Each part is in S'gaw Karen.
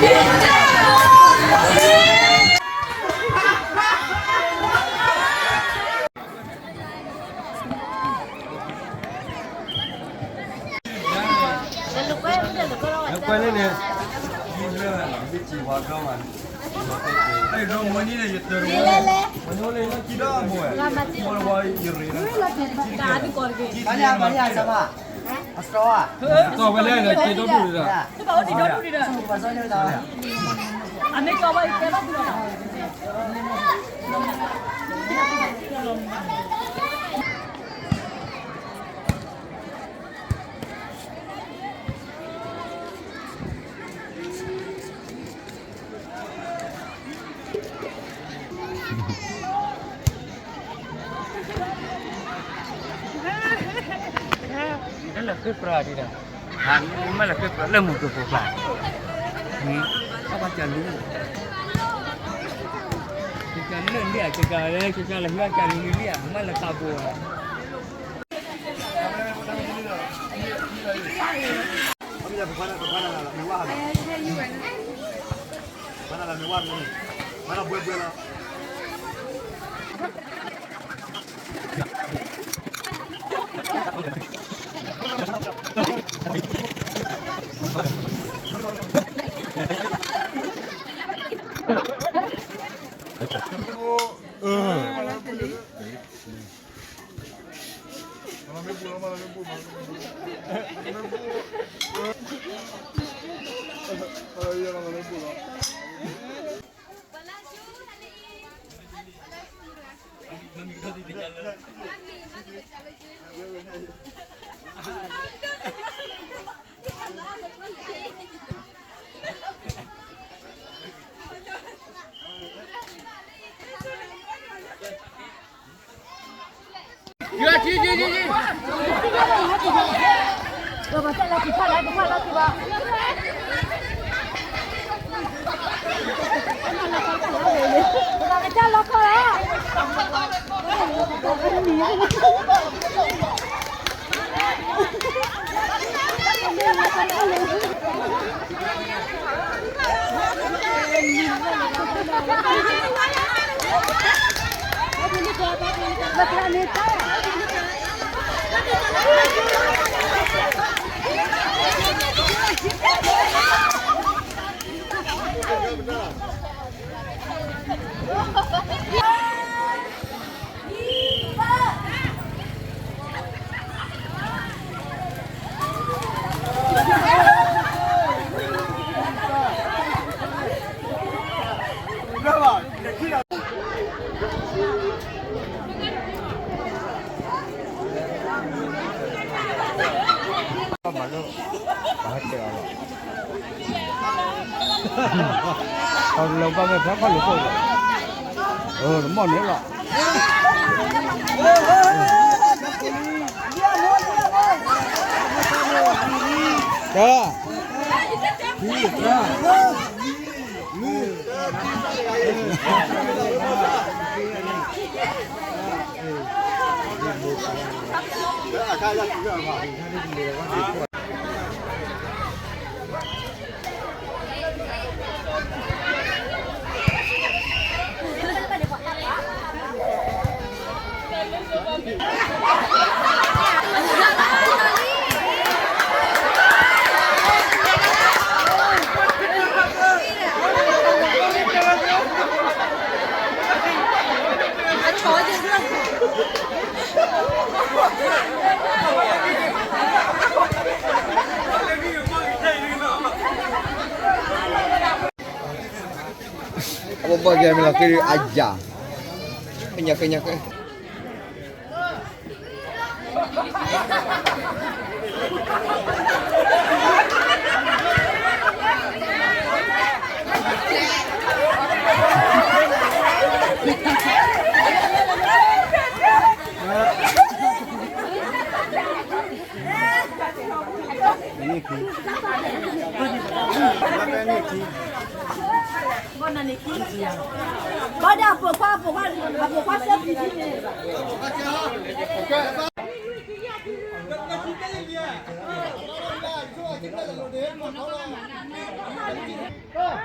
ကီၢ်ဝဲလဲၣ်ဒီး က့ၤဒီဒူၣ်ဒီး အမ့ၢ်ကီၢ်ဝဲကဲဒီဒူၣ်ဒီး တလၢဃ့ပြၤဒံးဒီး မ့ၢ်လၢဃ့ပြၤလၢမူကဖိကျါ အဘၣ်ကၢ်လူၤ ကၢ်လၢလံဧါ ကၢ်လၢ ကၢ်လၢဟံၣ်ကၢ်လူၤလံဧါ မ့ၢ်လၢသးဘိဧါ မၤလၢ ပဟဲတဲအီၤလီၤ အလၢဘၣ်ဝဲဖဲခီၣ်လိာ်ခိၣ်လီၤ အၢတမီၢ်န့ၣ်လီၤ တၢ် အဘၣ်ကဲမ့ၢ်လီၤက့ၤအယၤ ကညးကညးကဲ ဘၣ်ဒီးအပိာ်ခွါ အပိာ်ခွါ အပိာ်ခွါစဲဖံးဖံးန့ၣ် ကဲ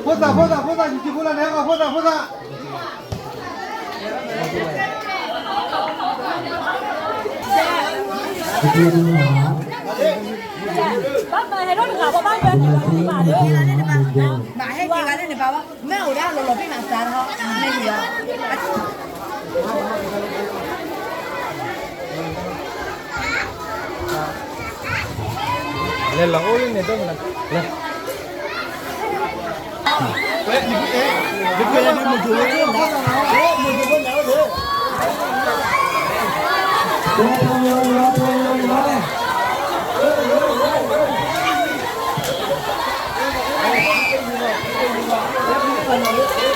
ဖိသၣ် ဖိသၣ် ဖိသၣ် ယစံးဖိလၢန့ၣ် ဖိသၣ် ဖိသၣ် ဘၣ်ဟဲက့ၤဂၤလၢန့ၣ်ဘၣ်ဝဲ မ့ၢ်အိၣ်ဒၣ်လီၤလီၤပ့ၢ်မးစးထီၣ် မ့ၢ်ဂ့ၤလီၤ လဲၤလီၤအိၣ်လၢန့ၣ် တမနၤ လဲၤ တၢ်ကလီၤဆံၣ်နီၤလီၤ.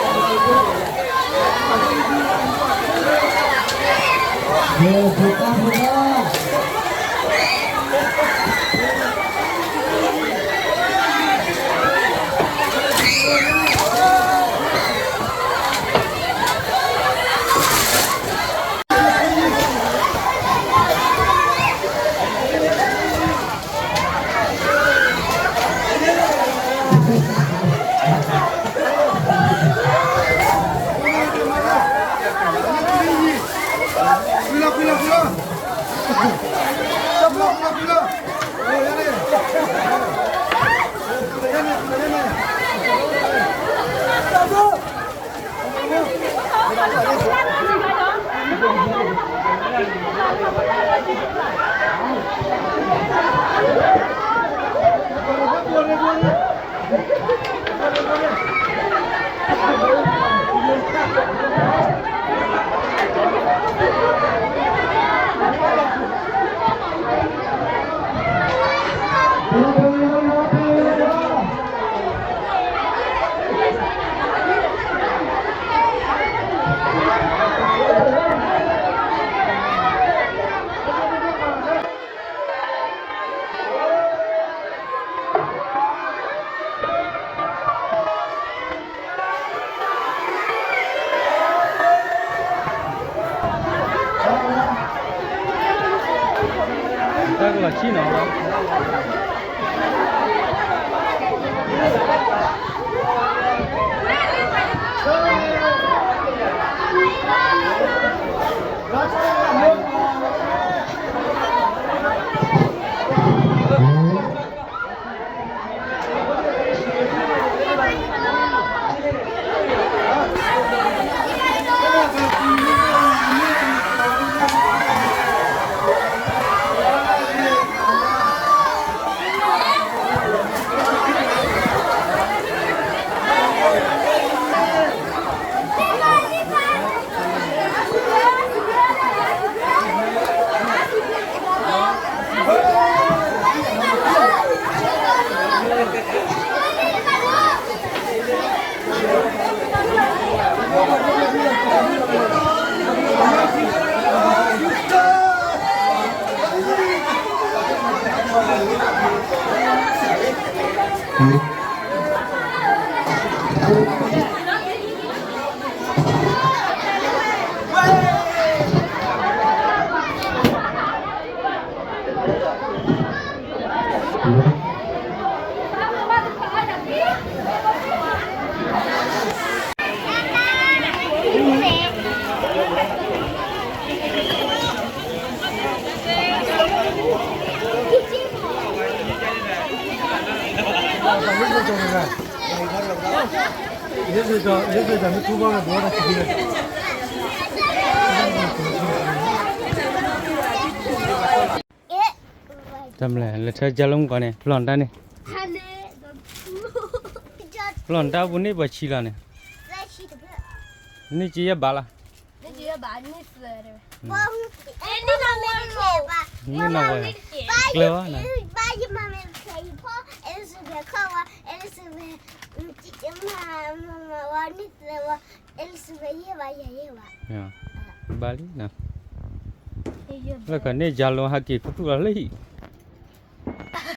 တၢ်မလဲၣ် လဲၤထၢကၢလိမုၢ်ကီးန့ၣ် ပျီၢ်နတၢ်န့ၣ်, ပျီၢ်နတၢ်ပူၤန့ၣ်ပှၤဆံလီၤန့ၣ်, န့ၣ်ကယဲၢ်ဘးလီၤ, န့ၣ်နီၢ်ဝဲ, ကျဲဝဲ, Elizabeth ဘၣ်လံနီၤ, လၢကန့ၣ် ကၢလိဟဲက့ၤခူသူၣ်လီၤလၢဟံၣ်,